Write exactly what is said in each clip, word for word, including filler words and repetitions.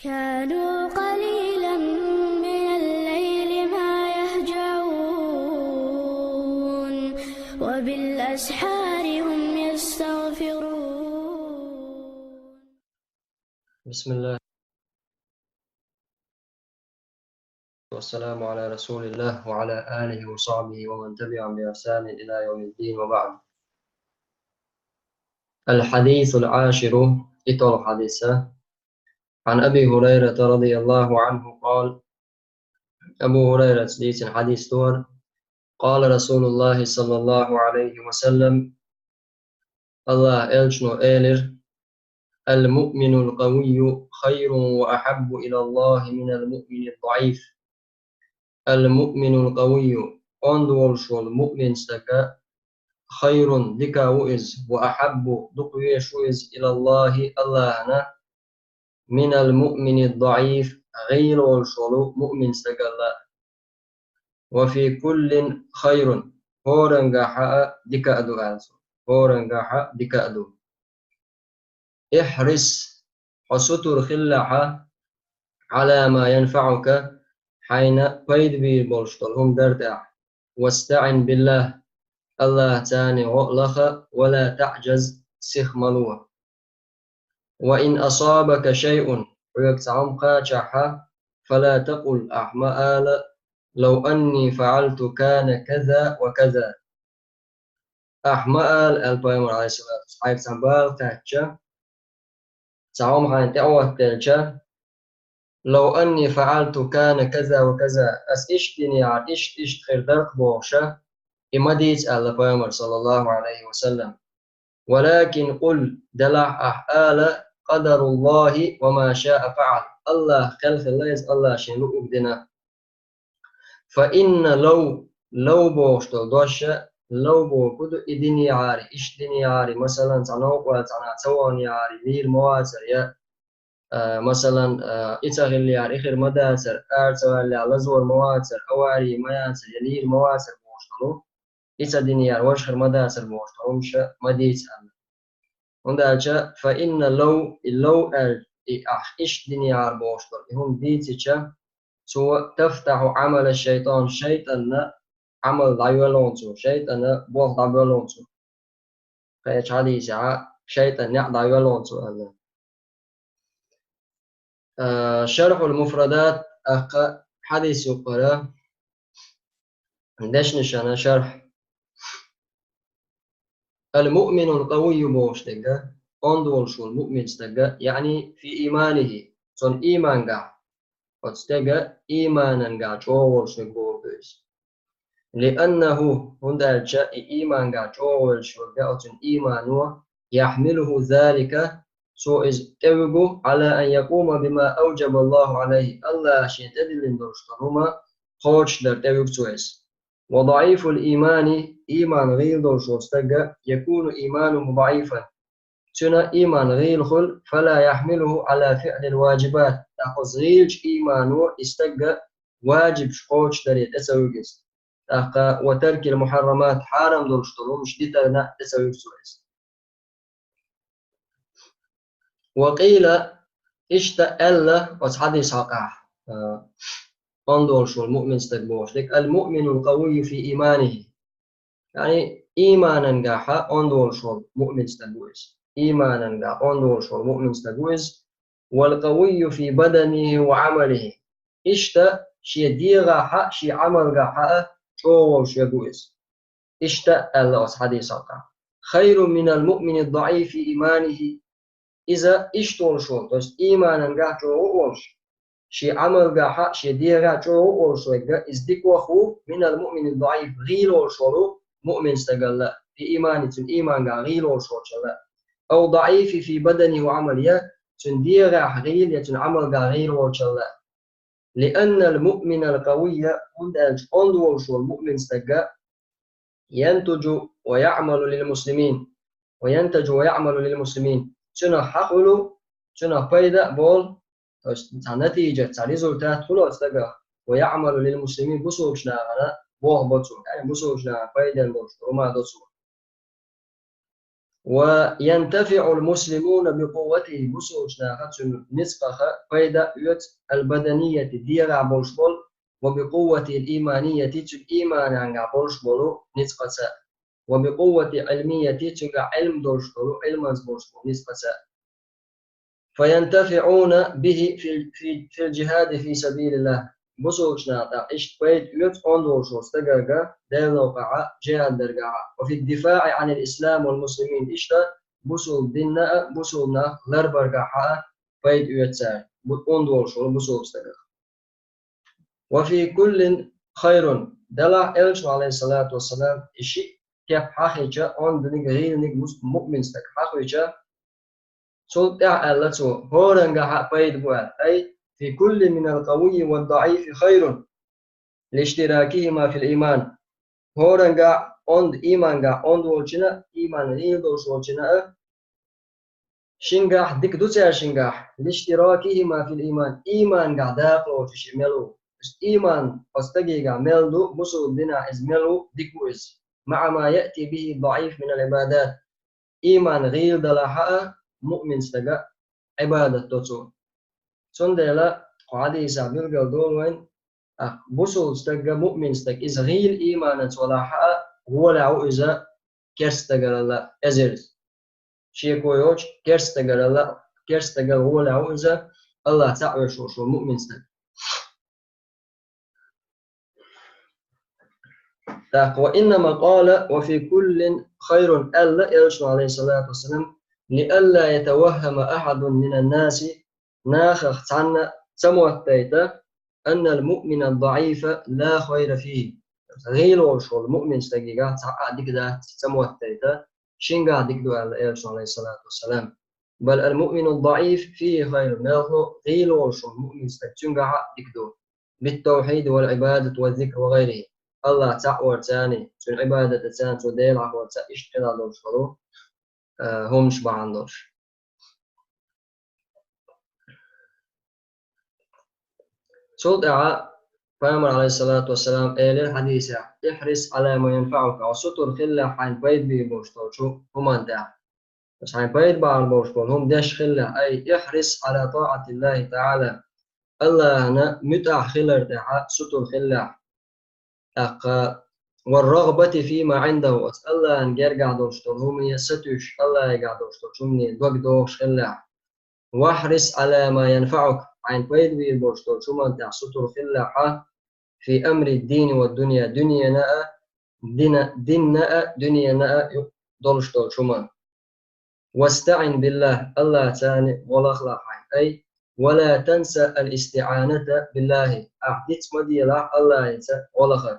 كانوا قليلا من الليل ما يهجعون، وبالأسحار هم يستغفرون. بسم الله. والسلام على رسول الله وعلى آله وصحبه ومن تبعهم بإحسان إلى يوم الدين وبعد. الحديث العاشر، итолгӀа хьадис. عن أبي هريرة رضي الله عنه قال، Абу Гьурайрас дийцина хьадис ду хӀара, قال رسول الله صلى الله عليه وسلم, АллахӀа элчано элира: المؤمن القوي خير وأحب إلى الله من المؤمن الضعيف. المؤمن القوي, онда волуш волу муъмин стаг, خير, дика ву иза, وأحب, дукха везаш ву иза, إلى الله, АллахӀана, من المؤمن الضعيف, гӀийла волуш волу муъмин стагалла. وفي كل خير, хӀоранна гахь а дика а ду аьлла цо. ХӀоранна гахь а дика а ду. احرص, хьо сутур хилалахь, على ما ينفعك, хьайна пайда бийр болуш долу хӀума дар тӀехь. واستعن بالله, АллахӀаца гӀо а лаха, ولا تعجز, сих ма ло. وإن أصابك شيء, хьоьга цхьа хӀума кхачахь, فلا تقل, ахь ма ала, لو أني فعلت كان كذا وكذا. Ахь ма ала, аьлла пайхамара, Ӏалайхиссалату вассалам, хьайга цхьа бала кхаьчча, цхьа хӀума хьайна тӀехӀоттаелча, لو أني فعلت كان كذا وكذا, ас иштта динехьара, иштта, иштта хир дара-кх бохуш, и ма дийца аьлла пайхамара, саллаллаху Ӏалайхи ва саллам. ولكن قل, делахь ахь ала, قدر الله وما شاء فعل, АллахӀан кхел хилла иза, АллахӀа шен луург дина. فإن لو, لو бохуш долу дош, لو бохург ду и динехьара, иштта динехьара, масалан, цхьа новкъа ваьлла цхьанхьа ца ваханехьара, лийр ма вацара, я, а, масалан, а, и ца хиллехьара, и хир ма дацара, ара ца ваьллехь, лазор ма вацара, авари ма яцара, я лийр ма вацара бохуш долу, и ца динехьара, важа хир ма дацара бохуш долу хӀумаш ма дийца аьлла. ХӀунда аьлча, فإن لو, и لو аьлла, и ахь иштта динехьара бохуш долу и хӀума дийцича, цо تفتح عمل الشيطان, шайтӀанна Ӏамал дӀайоьллу цо, шайтӀанна болх дӀабоьллу цо. Кхечу хьадисехь, шайтӀанна некъ дӀайоьллу цо аьлла. А, Шархьул Муфрадат, аккха хьадис юкъара дешнашна шархь. المؤمن القوي бохуш дерг, онда волуш волу муъмин стаг, يعني في إيمانه, цуьнан иймангахь, оцу стеган ийманангахь чӀогӀа волуш верг бохург ду иза. لأنه, хӀунда аьлча и иймангахь чӀогӀа волуш верг, оцуьнан иймано, يحمله ذلك, цо иза тӀевуьгу, على أن يقوم بما أوجب الله عليه, АллахӀа шена тӀедиллина долуш долу хӀума кхочушдар тӀевуьгу цо иза. وضعيف الإيمان, ийман гӀийла долуш волу стаг, يكون إيمانه ضعيفا, цуьнан ийман гӀийла хуьлу, فلا يحمله على فعل الواجبات, тӀаккха оцу гӀийлачу иймано и стаг важибаш кхочушдаре тӀе ца вуьгу иза. ТӀаккха وترك المحرمات, хьарам долуш долу хӀумаш дитарна тӀе ца вуьгу цо иза. وقيل, иштта аьлла оцу хьадис хьокъехь, а, онда волуш волу муъмин стаг бохуш дерг, المؤمن القوي في إيمانه. يعني, ийманангахь онда волуш волу муъмин стаг ву иза. Ийманангахь онда волуш волу муъмин стаг ву иза. والقوي في بدنه وعمله. Иштта шен дегӀахь а, шен Ӏамалгахь а чӀогӀа волуш верг ву иза. Иштта аьлла оцу хьадис хьокъехь: خير من المؤمن الضعيف في إيمانه. Иза иштта волуш волу, то есть ийманангахь чӀогӀа а волуш, шен Ӏамалгахь а, шен дегӀахь а чӀогӀа а волуш верг, иза дика ваха ву, من المؤمن الضعيف, гӀийла волуш волу муъмин стагалла, في إيمانه, цуьнан иймангахь гӀийла волуш волчалла, أو الضعيف في بدنه وعمله, я цуьнан дегӀахь гӀийла, я цуьнан Ӏамалгахь гӀийла волчалла. لأن المؤمن القوي, хӀунда аьлча онда волуш волу муъмин стаг, ينتج ويعمل للمسلمين, وينتج ويعمل للمسلمين. Цуьнах хьан хуьлу, цуьнах пайда а болу, то есть цхьа натижа, цхьа результат хуьлу оцу стагах, ويعمل للمسلمين, бусулбачу нахана болх бо цо, яъни бусулбачу нахана пайденна болуш хӀума до цо. وينتفع المسلمون بقوته, бусулчу наха цуьнан ницкъаха пайда оьцу, البدنية, дегӀахь болуш болу, وبقوته الإيمانية, цуьнан ийманехь болуш болу ницкъаца, وبقوته العلمية, цуьнгахь Ӏилма долуш болу, Ӏилманца болуш болу ницкъаца. فينتفعون به في في في الجهاد في سبيل الله. Бусулчу наха тӀаккха иштта пайда оьцу онда волуш волу стагарга, Делан новкъахь жихӀад даргахь, وفي الدفاع عن الإسلام والمسلمين, иштта бусулба динна а, бусулба нах ларбаргахь а пайда оьцу цара, бу-, онда волуш волу бусулба стагах. وفي كل خير. Делахь Элчано, عليه الصلاة والسلام, и шиъ кеп хьахийча, ондиниг, гӀийланиг мус-, муъмин стаг хьахийча, цул тӀаьхьа аьлла цо, хӀорангахь а пайда бу аьлла, أي في كل من القوي والضعيف خير لاشتراكهما في الإيمان. ХӀорангахь онда, иймангахь онда волчунна, ийман гӀийла долуш волчунна а, шингахь дика ду цаьршингахь, لاشتراكهما في الإيمان, иймангахь дакъалоцуш и мел ву. Ийман оцу стагигахь мел ду, бусулба динахь иза мел ву, дика ву иза. مع ما يأتي به الضعيف من العبادات. Ийман гӀийла далахь а, муъмин стага Ӏибадат до цо. Цундела кху хьадисехь билгал долу вайн, а, бусулба стага, муъмин стаг, иза гӀийла ийманца валахь а, гӀолехь ву иза керста стагаралла эзарза. Шеко йоцуш, керста стагаралла, керста стагаралла гӀолехь ву иза, Аллах цхьаъ веш волуш волу муъмин стаг. ТӀаккха, وإنما قال وفي كل خير аьлла Элчано, عليه الصلاة والسلام, لئلا يتوهم أحد من الناس, нахах цхьанна ца моттайта, أن المؤمن الضعيف لا خير فيه. ГӀийла волуш волу муъмин стагигахь цхьа а дика дац ца моттайта, шингахь дика ду аьлла Элчано, عليه الصلاة والسلام. بل المؤمن الضعيف فيه خير. Мелхо гӀийла волуш волу муъмин стаг, цуьнгахь а дика ду. بالتوحيد والعبادة والذكر وغيره. Аллах цхьаъ варца а, цуьнан Ӏибадатаца а, цо Дела хьахорца а, иштта хилла долуш волу, а, хӀуманаш бахьана долуш. Цул тӀаьхьа Пайхамар, عليه الصلاة والسلام, элира хьадисехь: احرص على ما ينفعك, хьо сутур хилалахь хьайна пайда бийр болуш долчу хӀуманна тӀехь. Аса хьайн пайда бахьар болуш болу хӀума деш хилалахь, أي احرص على طاعة الله تعالى. Аллахьана муьтӀахь хилар тӀехь сутур хилалахь. ТӀаккха والرغبة فيما عنده. Аса Аллахьан гергахь долуш долу хӀумане сатуьйсуш, Аллахьегахь долуш долчу хӀумане дог дохуш хилалахь. واحرص على ما ينفعك. Хьайн пайда бийр болуш долчу хӀуманна тӀехь сутур хилалахь. في أمر الدين والدنيا. Дуьненан а, дина-, динна а, дуьненан а ю-, долуш долчу хӀуманна. واستعن بالله, Аллахьца гӀо лахалахь хьайн, أي ولا تنس الاستعانة بالله, ахь диц ма делахь Аллахьца гӀо лахар.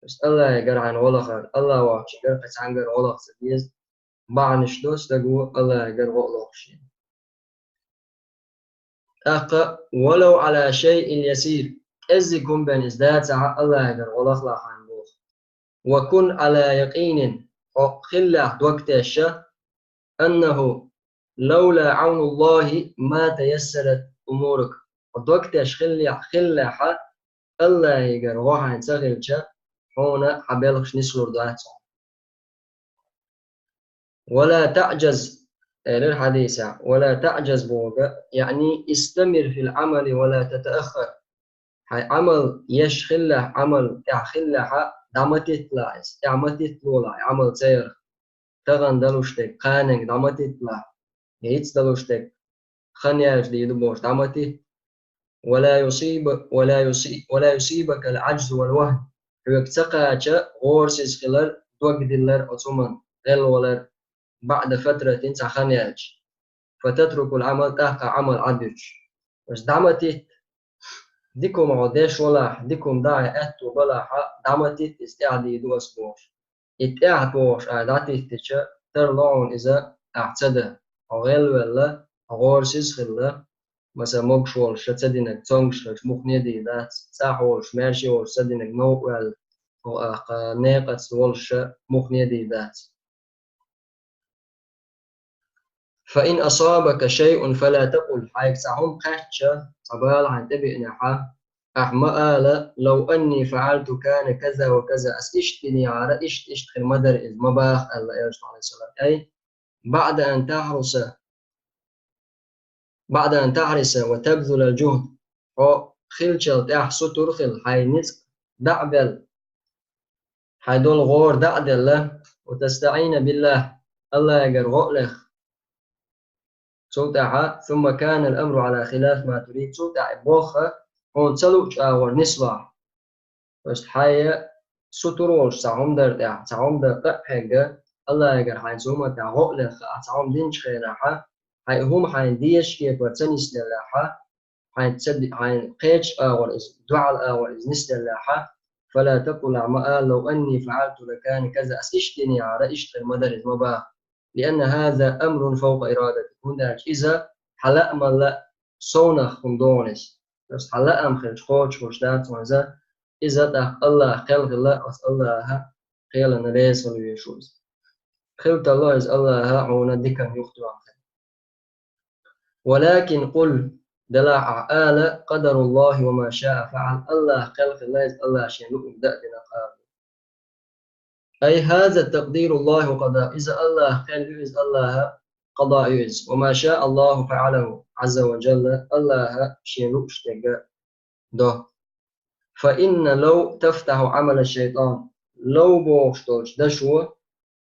Аса Аллахьегара хьайн гӀо лахар, Аллахь воцчигара кхин цхьаьнгара гӀо лаха ца деза, бахьанаш до стага Аллахьегара гӀо а лохуш. ТӀаккха, ولو على شيء يسير, кӀеззиг хӀума бен иза дацахь а, Аллахьегара гӀо лахалахь хьайн боху. وكن على يقين, хьо хилалахь дог тесна, أنه لولا عون الله ما تيسرت أمورك. Хьо дог тесна хилалахь, хилалахь а, Аллахьегара гӀо хьайна ца хилча, хьуна хьан белхаш нислур дац хьуна. ولا تعجز, элира хьадисехь, ولا تعجز бохург, يعني استمر في العمل ولا تتأخر. Хьайн Ӏамал еш хилалахь, Ӏамал тӀехь хилалахь а, дӀа ма тетталахь иза, тӀехь ма тетталолахь, Ӏамал ца ярах. Тахана далуш дерг кханенга дӀа ма тетталахь, я хӀинца далуш дерг хан яьлча дийр ду бохуш дӀа ма титта. ولا يصيب، ولا يصي-، ولا يصيبك العجز والوهن. Хьоьга ца кхача гӀорасиз хилар, дог диллар оцу хӀуманна, гӀелвалар, بعد فترة, цхьа хан яьлча. فتترك العمل, тӀаккха Ӏамал Ӏадуьтуш. Аса дӀа ма титта, дика хӀума хьо деш валахь, дика хӀума дахьа аьтто балахь а, дӀа ма титта, иза тӀаьхьа дийр ду аса бохуш. И тӀаьхьа бохуш ахь дӀатиттича, тарло хьуна иза ахь ца дан. Хьо гӀелвелла, хьо гӀорасиз хилла, масала, могуш волуш ша ца динарг цомгуш хилча муххале а дийр дац, цӀахь волуш, маьрша волуш ца динарг новкъа ваьлла, хьо, а, кха-, некъаца волуш ша муххале а дийр дац. فإن أصابك شيء فلا تقل, хьайга цхьа хӀума кхаьчча, цхьа бала хьайна тӀебеънехь, Ахь ма ала: «لو أني فعلت كان كذا وكذا», ас иштта динехьара, иштта, иштта хир ма дара иза, ма баха аьлла Элчано, Ӏалайхи ссалам. Ай, «بعد أن تحرص، بعد أن تحرص وتبذل الجهد», хьо хилчал тӀаьхьа сутур хила, хьайн ницкъ дӀа а белла, хьайн долу гӀора дӀа а делла, «وتستعين بالله», АллахӀагара гӀо а лехна. Цул тӀаьхьа, «ثم كان الأمر على خلاف ما تريد», цул тӀаьхьа и болх хьуна ца луучу агӀор нислахь. То есть хьайн сутур волуш цхьа хӀума дар тӀехь, цхьа хӀума дар къа а хьегна, АллахӀагара хьайна цу хӀуманна тӀехь гӀо а лехна, ахь цхьа хӀума динчу хенахь, хьайн хӀума хьайна дезачу кепара ца нисделлехь, хьайна ца ди-, хьайна кхечу агӀор иза, дуьхьал агӀор иза нисделлехь, «فلا تقل», ахь ма ала: «لو أني فعلت لكان كذا», ас иштта динехьара, иштта хир ма дара иза, ма баха. «لأن هذا أمر فوق إرادتي», хӀунда аьлча иза хьан лаамал совнах хӀума догӀу иза. Просто хьан лаам хилча кхочуш дац хьуна иза, иза тӀаккха АллахӀан кхел хилла, оцу АллахӀан кхелана реза хила везаш ву иза. Хила тарло иза АллахӀа хьуна диканна юхатоьхна хир. «ولكن قل», делахь ахь ала: «قدر الله وما شاء فعل», АллахӀан кхел хилла иза, АллахӀа шен луург дан а дина, ала. «أي هذا تقدير الله وقضاء», иза АллахӀан кхел ю, иза АллахӀан къада ю иза. «وما شاء الله فعله عز وجل», АллахӀа шен луург дерг до. «فإن لو تفتح عمل الشيطان», «لو» бохуш долчу дашо,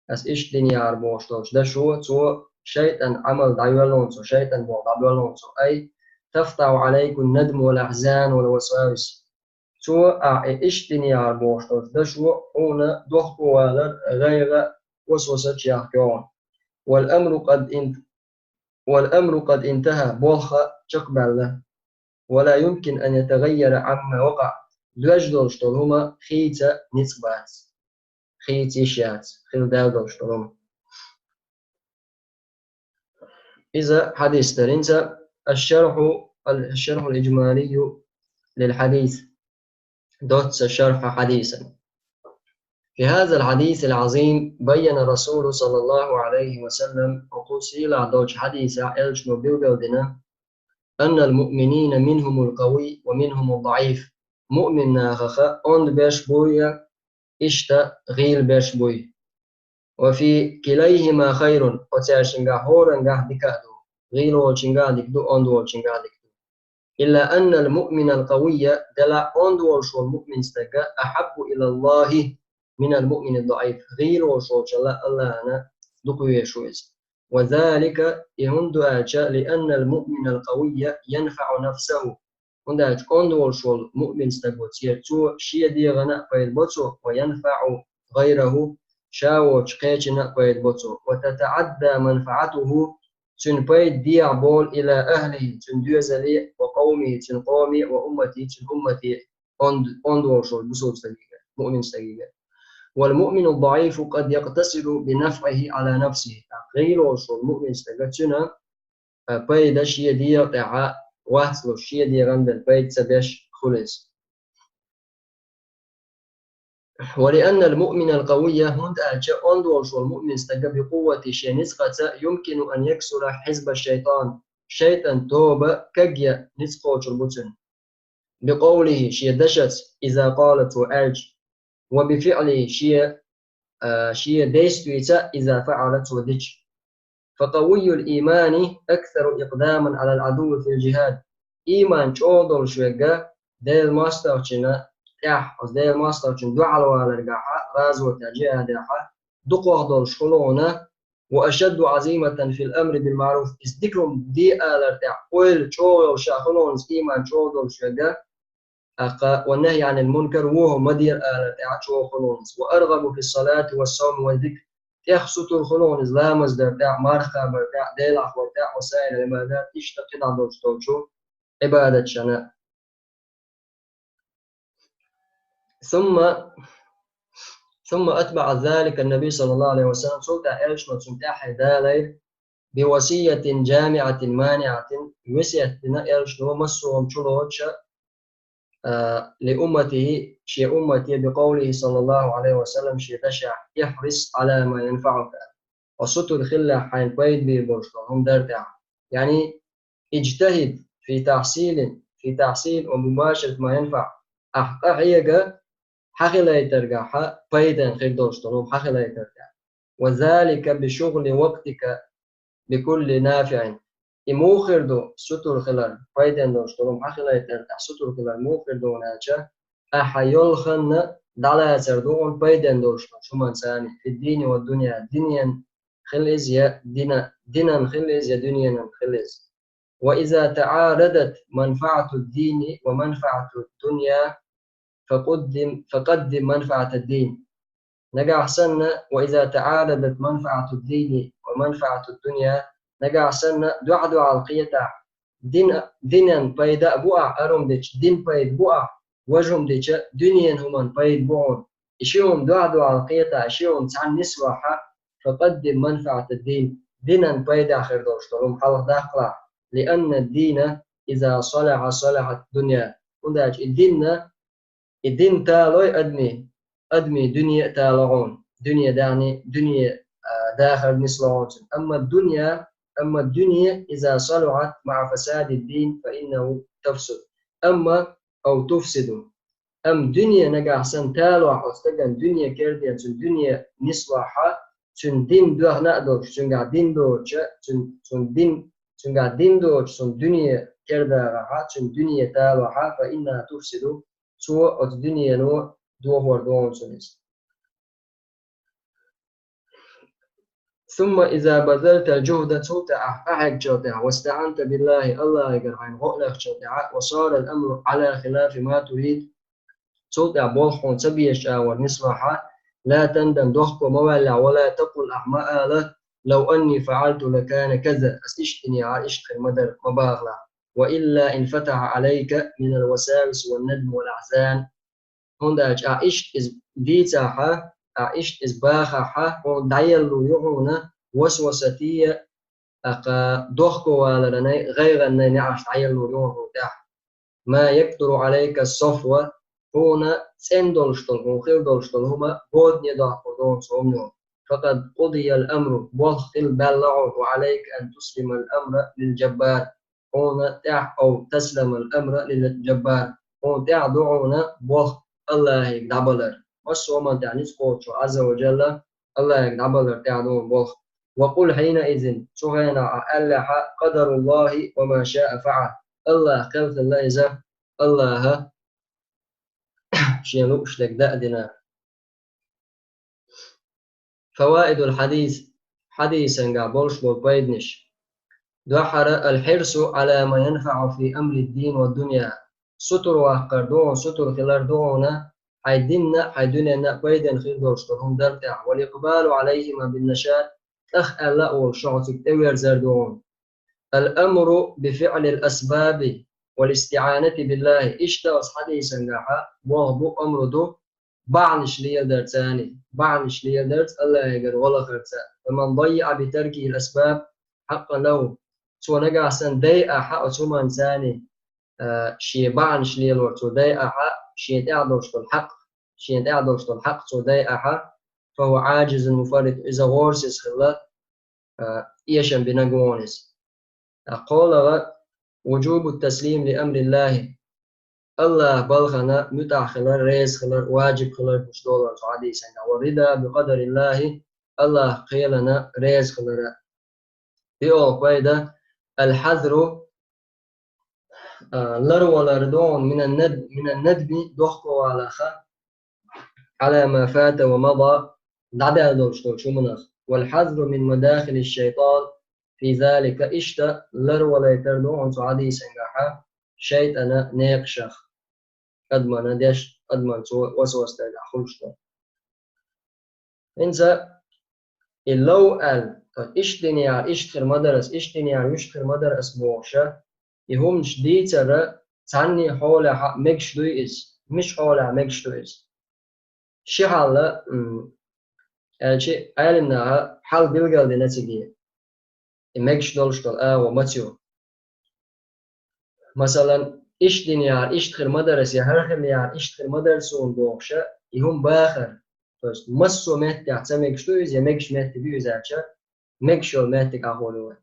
ас иштта динехьара бохуш долчу дашо, цо шайтӀан Ӏамал дӀайоьллу хьуна цо, шайтӀан болх дӀабоьллу хьуна цо, «أي تفتح عليك الندم والأحزان والوساوس». Цо, ахь и иштта динехьара бохуш долчу дашо, хьуна дохковалар, гӀайгӀа, васвасаш яхка йогӀу. «والأمر قد انت-، والأمر قد انتهى», болх чекхбаьлла. «ولا يمكن أن يتغير عما وقع», доьжна долуш долу хӀума хийца ницкъ бац, хийца йиш яц, хила даьлла долуш долу хӀума. Иза хьадис дара хӀинца. الشرح، الشرح الإجمالي للحديث. Доцца шарх хьадисан. «في هذا الحديث العظيم بين الرسول صلى الله عليه وسلم», хӀокху сийлахь долчу хьадисехь Элчано билгалдина, «أن المؤمنين منهم القوي ومنهم الضعيف», муъмин нахах онда берш буй, иштта гӀийла берш буй. «وفي كليهما خير», оцаьршингахь хӀорангахь дика а ду, гӀийла волчингахь а дика ду, онда волчингахь а дика ду. «إلا أن المؤمن القوي», делахь онда волуш волу муъмин стаг, «أحب إلى الله من المؤمن الضعيف», гӀийла волуш волчул АллахӀана дукха везаш ву иза. «وذلك», и хӀунда ду аьлча, «لأن المؤمن القوي ينفع نفسه», хӀунда аьлча онда волуш волу муъмин стаг ву церан, цо шен дегӀана а пайда бо цо, «وينفع غيره», ша воцучу кхечанна а пайда бо цо, «وتتعدى منفعته», цуьнан пайда дехьа болу, «إلى أهله», цуьнан доьзале, «وقومه», цуьнан къоме, «وأمته», цуьнан уммате, онда, онда волуш волу бусалба стагига, муъмин стагига. «والمؤمن الضعيف قد يقتصر بنفعه على نفسه». ТӀаккха гӀийла волуш волу муъмин стаг, цуьнан а, пайда шен дегӀа тӀехь вац луш, шен дегӀан бен пайда ца беш хуьлу иза. «ولأن المؤمن القوي», хӀунда аьлча онда волуш волу муъмин стаг, «بقوته», шен ницкъаца, «يمكن أن يكسر حزب الشيطان», шайтӀан тоба кагъян ницкъ кхочур бу цуьнан. «بقوله», шен дашаца, «إذا قال», цо аьлча, «وبفعله», шен, а, шен действица, «إذا فعل», цо дича. «فقوي الإيمان أكثر إقداما على العدو في الجهاد». Ийман чӀогӀа долуш верг Делан мостагӀчунна тӀехь, оцу Делан мостагӀчунна дуьхьал валаргахь, гӀазотехь, джихӀадехь, дукхох долуш хуьлу хьуна, «وأشد عزيمة في الأمر بالمعروف». Иза дика хӀума де алар тӀехь ойла чӀогӀа йолуш хуьлу хьуна, иза ийман чӀогӀа долуш верг, тӀаккха, «والنهي عن المنكر», вон хӀума ма де алар тӀехь чӀогӀа хуьлу хьуна иза, «وأرغب في الصلاة والصوم والذكر». ТӀех сутур хуьлу хьуна иза ламаз дар тӀехь, марха кхабар тӀехь, Делахь вар тӀехь, «وسائر العبادات», иштта кхидӀа долуш долчу Ӏибадатшна. ثم، ثم أتبع ذلك النبي صلى الله عليه وسلم، цул тӀаьхьа Элчано цунна тӀаьхье далайра, «بوصية جامعة مانعة», весет дина Элчано массо а хӀума чулоцуш, а, «لأمته», шен уммате, «بقوله صلى الله عليه وسلم», шен дашехь: «احرص على ما ينفعك». Хьо сутур хилалахь хьайна пайда бийр болуш долу хӀума дар тӀехь. Яъни, «اجتهد في تحصيل، في تحصيل ومباشرة ما ينفع. Ахь къахьега хьахилайтаргахьа пайден хир долуш долу хьахилайтар тӀехь. وذلك بشغل وقتك بكل نافع. И муха хир ду сутур хилар, пайден долуш долу хьахилайтар тӀехь сутур хилар муха хир ду аьлча, ахьа йолханна дӀалацар ду хьуна пайден долуш долу хӀуманца, في الدين والدنيا, динен хила иза я дина, динан хила иза я дуьненан хила иза. وإذا تعارضت منفعة الدين ومنفعة الدنيا فقدم، فقدم منفعة الدين. Нагахь санна, وإذا تعارضت منفعة الدين ومنفعة الدنيا, нагахь санна, дуьхьа-дуьхьал кхетахь, дин, динан пайда а бу ахь, арум дича, дин пайда бу ахь, важум дича, дуьненан хӀуман пайда бу хьуна. И ши хӀума дуьхьа-дуьхьал кхетахь, и ши хӀума цхьаьна нислахьа, فقدم منفعة الدين, динан пайда хир долуш долу хӀума хьалха даккхалахь, لأن الدين إذا صلح صلحت الدنيا. ХӀунда аьлча и динна, и дин талой адми, адми дуьне а тала хьуна, дуьне дахни, дуьне, а, дахар нисло хьуна цуьнан. أما الدنيا, амма дуьне, إذا صلحت مع فساد الدين فإنه تفسد. أما أو تفسد. Амма дуьне нагахь санна талахь оцу стагана дуьне керден, цуьнан дуьне нислахьа, цуьнан дин доьхна а долуш, цуьнгахь дин доцуча, цуьнан, цуьнан дин, цуьнгахь дин доцуча, цуьнан дуьне кердагӀахьа, цуьнан дуьне талахьа, فإنها تفسد, цо оцу дуьнено дохор ду хьуна цунна иза. ثم إذا بذلت الجهد, цул тӀаьхьа ахь къахьегначул тӀаьхьа, واستعنت بالله, АллахӀигара хьайна гӀо а лехначул тӀаьхьа, وصار الأمر على خلاف ما تريد, цул тӀаьхьа болх хьуна ца безачу агӀор нислахьа, لا تندم, дохко ма ваьллахь, ولا تقل, ахь ма ала, لو أني فعلت لكان كذا, ас иштта динехьара, иштта хир ма дара, ма бахалахь. وإلا انفتح عليك من الوساوس والندم والأحزان. ХӀунда аьлча ахь иштта иза дийцахьа, ахь иштта иза бахахьа, хьуна дӀаелло ю хьуна васвасатий а, тӀаккха дохковаларнай, гӀайгӀаннай неӀарш дӀаелло ю хьуна хьуна тӀехь. ما يكثر عليك الصفو, хьуна цӀена долуш долу, хьуна хила долуш долу хӀума бодане доккхур ду хьуна цу хӀумано. فقد قضي الأمر, болх хила баьлла хьуна, وعليك أن تسلم الأمر للجبار. Хьуна тӀехь, أو تسلم الأمر للجبار, хьуна тӀехь ду хьуна болх АллахӀига дӀабалар. Массо а хӀуманна тӀехь ницкъ кхочучу Ӏазза ва Джалла АллахӀига дӀабалар тӀехь ду хьуна болх. وقل حينئذ, цу хенахь ахь аьллехьа, قدر الله وما شاء فعل, АллахӀан кхел хилла иза, АллахӀа шен лууш дерг дан а дина. فوائد الحديث, хьадисангахь болуш болу пайданаш. Дуьххьара, الحرص على ما ينفع في أمر الدين والدنيا. Сутур ваккхар ду хьуна, сутур хилар ду хьуна, хьайн динна а, хьайн дуьненна а пайденна хир долуш долу хӀума дар тӀехь. والإقبال عليهما بالنشاط, тӀах аьлла а волуш, шух цига тӀеверзар ду хьуна. الأمر بفعل الأسباب والاستعانة بالله. Иштта оцу хьадисангахьа болх бу, амру ду, бахьанаш леладарца, бахьанаш леладарца, АллахӀигара гӀо лахарца. فمن ضيع بتركه الأسباب حقا له. Цо нагахь санна дайахьа оцу хӀуманца, а, шен бахьанаш лелор цо дайахьа, шен тӀехь долуш долу хьакъ, шен тӀехь долуш долу хьакъ цо дайахьа, فهو عاجز مفرط, иза гӀорасиз хилла, а, эшам бина гугӀуна иза. ТӀаккха кхолагӀа, وجوب التسليم لأمر الله. АллахӀан балхана муьтӀахь хилар, реза хилар, ваджиб хилар гуш долу цу хьадисана. والرضا بقدر الله, АллахӀан кхелана реза хилара. ПиолгӀа пайда, الحذر, а, ларвалар ду хьуна, من الند-, من الندم, дохковаларх, على ما فات ومضى, дӀадаьлла долуш долчу хӀуманах. والحذر من مداخل الشيطان في ذلك. Иштта ларвалайтар ду хьуна цу хьадисангахьа шайтӀана некъашах, адамана деш, адаман цо васвас дергахь хуьлуш долу. ХӀинца и лов аьлла, иштта динехьара иштта хир ма дара ас, иштта динехьара вуьшта хир ма дара ас бохуша, и хӀуманаш дийцара цхьанний хьолехьа мегаш дуй иза? Мича хьолехьа мегаш ду иза? Ши хьал, м, аьлча, Ӏелимнаха хьал билгалдина циге. И мегаш долуш долу агӀо маца ю. Масалан, иштта динехьара иштта хир ма дара ас, я хӀара хир динехьара иштта хир ма дара суна бохуша, и хӀума бахар. То есть, массо а меттехь ца мегаш ду иза, я мегаш меттиг ю иза аьлча, мегаш йолу меттиг ахур ю вай.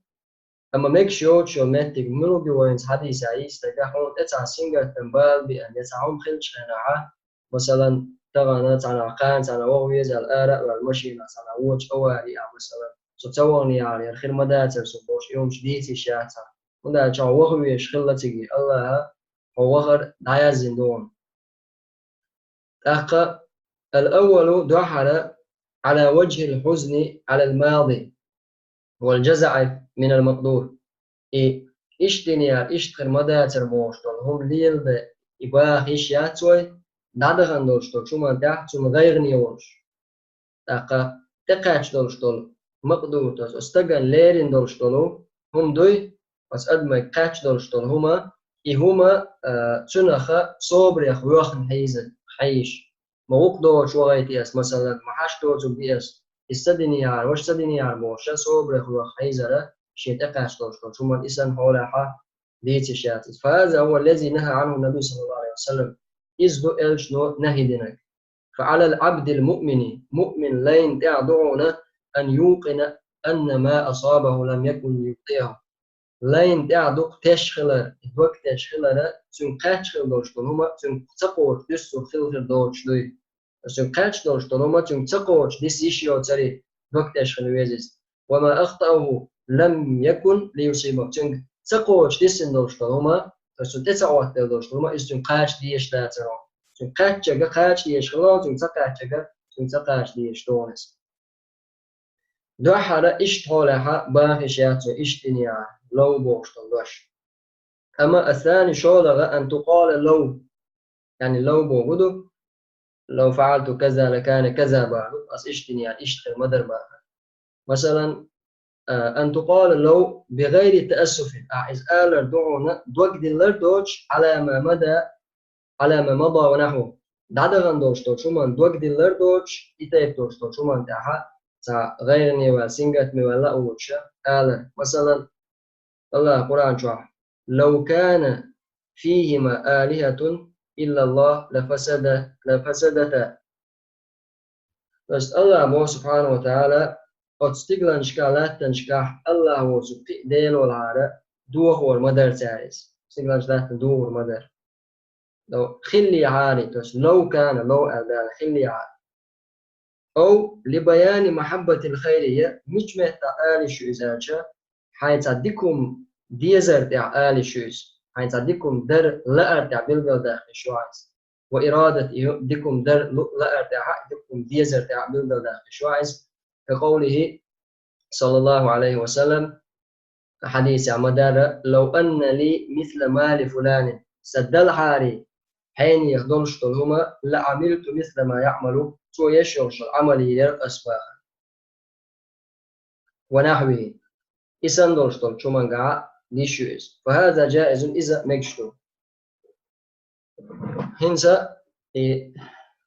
Амма мегаш йоцуш йолу меттиг муьлха ю вайна хьадийса йийцинарг, хьуна тӀе цхьа сингаттам бала беана, я цхьа хӀума хилча хенахь, масалан, тахана цхьанхьа кхана цхьанхьа ваха веза аьлла, ара а ваьлла машина цхьанхьа вочу авари а, масалан, со ца вахана яхьара, яра хир ма дацара со бохуш, и хӀумаш дийца йиш яц хьан. ХӀунда аьлча хьо ваха везаш хилла цига, АллахӀа хьо вахар дӀаяздина ду хьуна. ТӀаккха, الأول, дуьххьара, على وجه الحزن على الماضي والجزع من المقدور. И иштта дина яра, иштта хир ма дацара бохуш долу хӀума леладан и баха йиш яц вай, дӀадахана долуш долчу хӀуманна тӀехь цунна гӀайгӀане волуш. ТӀаккха тӀекхаьчна долуш долу макъдур, то есть оцу стагана лерина долуш долу хӀума дуй, оцу адамайга кхаьчна долуш долу хӀума, и хӀума, а, цунаха собарех воьхна хьийза, хьийзаш. Ма гӀуллакх доцуш вахийта ас, масалан, ма хьашт доцург ди ас, иза ца дина яхьара, ваша ца дина яхьара бохуша, собарех воьхна хьийзара, шен тӀекхаьчна долуш долчу хӀуманна, и санна хьолехьа дийца йиш яц иза. فهذا هو الذي نهى عنه النبي صلى الله عليه وسلم. Иза ду элчано нахьи динарг. فعلى العبد المؤمن, муъмин лайна тӀехь ду хьуна, أن يوقن أن ما أصابه لم يكن ليخطئه. Лайна тӀехь ду-кх теш хилар, дог теш хилара, цуьнга кхаьчна хила долуш долу хӀума, цуьнга ца кхочуш дуьсур хила хир доцуш дуй. Цуьнга кхаьчна долуш долу хӀума, цуьнга ца кхочуш диса йиш йоцура, дог теш хила веза иза. وما أخطأه لم يكن ليصيبه. Цуьнга ца кхочуш диссина долуш долу хӀума, то есть цунна тӀе ца Ӏоттаделла долуш долу хӀума, иза цуьнга кхача дезаш дацара. Цуьнга кхаьччарга кхача дезаш хила, цуьнга ца кхаьччарга, цуьнга ца кхача дезаш ду хьуна иза. Дуьххьара иштта хьолехьа баха йиш яц вай, иштта дина яхьара, لو бохуш долу дош. Амма الثاني, шолгӀа, أن تقال لو. Яъни لو боху ду, لو فعلت كذا لكان كذا боху, ас иштта дина яхьара, иштта хир ма дара боху. Масалан, а, أن تقال لو بغير تأسف. Ахьа иза алар ду хьуна, дог диллар доцуш, على ما مضى، على ما مضى ونحوه. ДӀадахана долуш долчу хӀуманна дог диллар доцуш, и тайпа долуш долчу хӀуманна тӀехьа цхьа гӀайгӀане ваьлла, сингаттаме ваьлла а воцуша алар. Масалан, АллахӀа Къуръан чохь: لو كان فيهما آلهة إلا الله لفسد-، لفسدتا. То есть АллахӀа боху, субхьанаху ва тагӀала, оцу стигланашкахь, латтанашкахь АллахӀ воцург кхин а Дела валахьара, дохор ма дара цара иза. Стигланаш, латтанаш дохор ма дара. Хиллехьара, то есть لو كان, لو аьлла, хиллехьара. أو لبيان محبة الخير, я мича меттахь ала йиш ю иза аьлча, хьайн цхьа дика хӀума дезар тӀехь ала йиш ю иза. Хьайн цхьа дика хӀума дар лаар тӀехь билгалдаккха йиш ю хьан иза. وإرادة, и дика хӀума дар лу-, лаар тӀехь, дика хӀума дезар тӀехь билгалдаккха йиш ю хьан иза. كقوله صلى الله عليه وسلم, хьадисехь ма-дарра: لو أن لي مثل مال فلان, сан далахьара хьенех долуш долу хӀума, لعملت مثل ما يعمل, цо еш йолуш йолу Ӏамал йийр яра ас боху. ونحوه, и санна долуш долчу хӀуманга а йиш ю иза. فهذا جائز, иза мегаш ду. ХӀинца и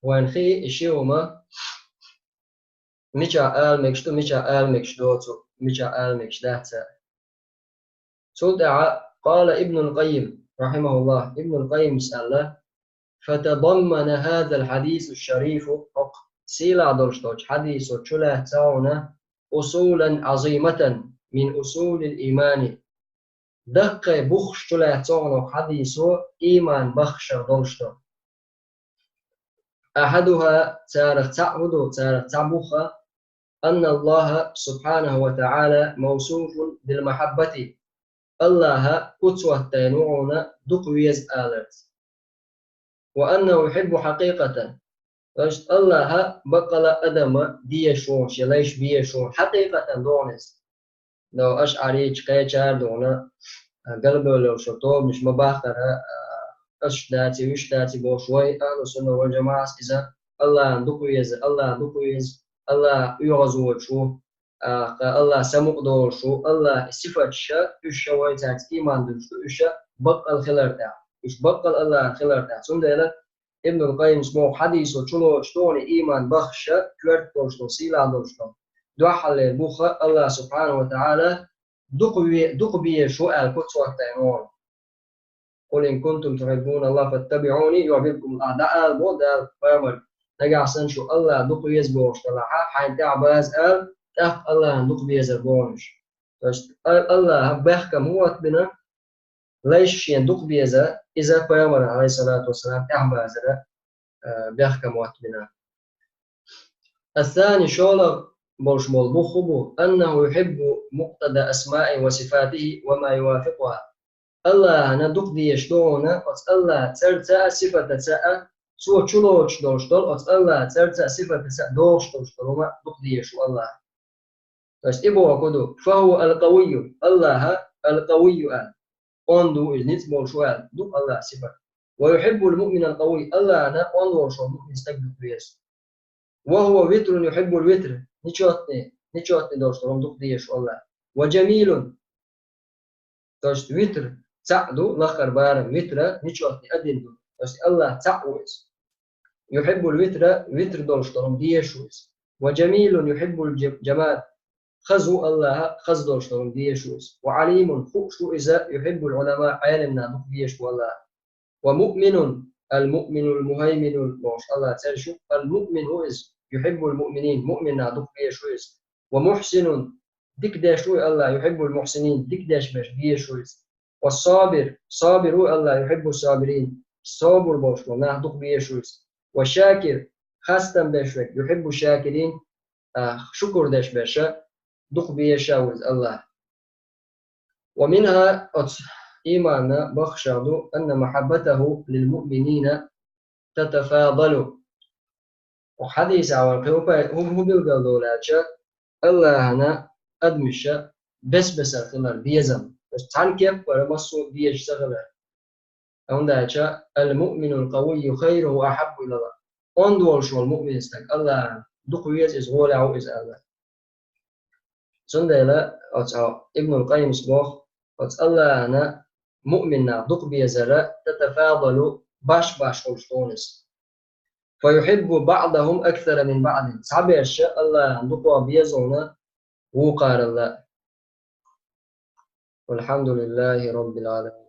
вайн хи, и ши хӀума мичахь ала мегаш ду, мичахь ала мегаш доцу, мичахь ала мегаш дац а. Цул тӀаьхьа قال ابن القيم رحمه الله, Ибнул Къаййимас аьлла: فتضمن هذا الحديث الشريف, хӀокху сийлахь долуш долчу хьадисо чулаьцна хьуна أصولا عظيمة من أصول الإيمان. Даккхий буххаш чулаьцна хьуна хӀокху хьадисо ийман баххашах долуш долу. أحدها, царах цхьаъ хӀун ду, царах цхьа бух а, أن الله سبحانه وتعالى موصوف بالمحبة. АллахӀ куц хӀоттийна ву хьуна дукха веза аларца. وأنه يحب حقيقة. То есть АллахӀ баккъала а адам дезаш ву хьуна, шен лайш безаш ву хьуна, хьакъикъатан ду хьуна иза. Но ашӀарийча кхечара ду хьуна, а, галбевлла йолуш йолу тобанаш ма-баххара, а, аш даций, уьш даций бохуш, вай, ахьлу сунна вал жамаӀас иза АллахӀан дукха веза, АллахӀ дукха веза, АллахӀ оьгӀазвоцуш ву, а, АллахӀ самукъадолуш ву, АллахӀ сифаташ а, уьш а вай цаьрца ийман дуьллуш ду, уьш а баккъал хилар тӀехь. Уьш баккъал АллахӀан хилар тӀехь. Цундела Ибнул Къаййимас боху хьадисо чулоцуш ду хьуна ийман баххаш а, коьрта долуш долу, сийлахь долуш долу дуьххьарлера бух а, АллахӀ субхьанаху ва тагӀала дукха ве-, дукха безаш ву аьлла куц хӀоттийна ву хьуна. قل إن كنتم تحبون الله فاتبعوني يحببكم الله. ДӀаала боху Дала пайхамарга. Нагахь санна шу АллахӀ дукха веза бохуш делахь, хьайна тӀаьхьа база ала, тӀаккха АллахӀан дукха безар бу хьуна уьш. То есть, А-, Аллаха бехкам хӀун оттабина, лайш шена дукха беза, иза пайхамар, алейхиссалату вассалам, тӀехьабазара, а, бехкам оттабина. الثاني, шоллагӀа болуш болу бух хӀун бу, أنه يحب مقتضى أسمائه وصفاته وما يوافقها. Аллахана дукха дезаш ду хьуна оцу Аллахан цӀарца а, сифатаца а, цо чулоцуш долуш долу оцу Аллахан цӀарца а, сифатаца а догӀуш долуш долу хӀума дукха дезаш ву Аллаха. То есть и бохург ду, فهو القوي, Аллаха القوي аьлла. Онда ву иза, ницкъ болуш ву аьлла, ду Аллахан сифат. ويحب المؤمن القوي, Аллахана онда волуш волу муъмин стаг дукха веза. وهو وتر يحب الوتر, нечётный, нечётный долуш долу хӀума дукха дезаш ву Аллаха. وجميل, то есть витр цхьаъ ду, лаххара барам витра нечётный один ду. То есть Аллах цхьаъ ву иза. يحب الوتر, витр долуш долу хӀума дезаш ву иза. وجميل يحب الج-, جمال, хаза ву Аллаха, хаза долуш долу хӀума дезаш ву иза. وعليم, хууш ву иза, يحب العلماء, Ӏелам нах дукха дезаш ву Аллаха. ومؤمن, المؤمن المهيمن бохуш Аллахан цӀераш ю, المؤمن ву иза, يحب المؤمنين, муъмин нах дукха дезаш ву иза. ومحسن, дика деш ву Аллах, يحب المحسنين, дика деш берш дезаш ву иза. والصابر, сабир ву Аллах, يحب الصابرين, собар болуш болу нах дукха безаш ву иза. والشاكر, хастам беш верг, يحب الشاكرين, а, шукур деш берш дукха безаш ву иза Аллах. ومنها, оцу иманан баххашах ду, أن محبته للمؤمنين تتفاضل. Хьадисехь вай кхин хӀун пай-, хӀун, хӀун билгалдолу аьлча, Аллахана адамаша бес-бесара хилар безам. Цхьана кеппара массо а безаш ца хилар. ХӀунда аьлча, المؤمن القوي خير وأحب إلى الله. Онда волуш волу муъмин стаг Аллахана дукха веза иза, гӀолехь ву иза аьлла. Цундела оцу Ибнул Къаййимас боху, оцу Аллахана муъмин нах дукха безара, تتفاضل, баш-баш хуьлуш хьуна иза. فيحب بعضهم أكثر من بعض. Цхьаберш Аллахана дукха беза хьуна вукхарал. والحمد لله رب العالمين.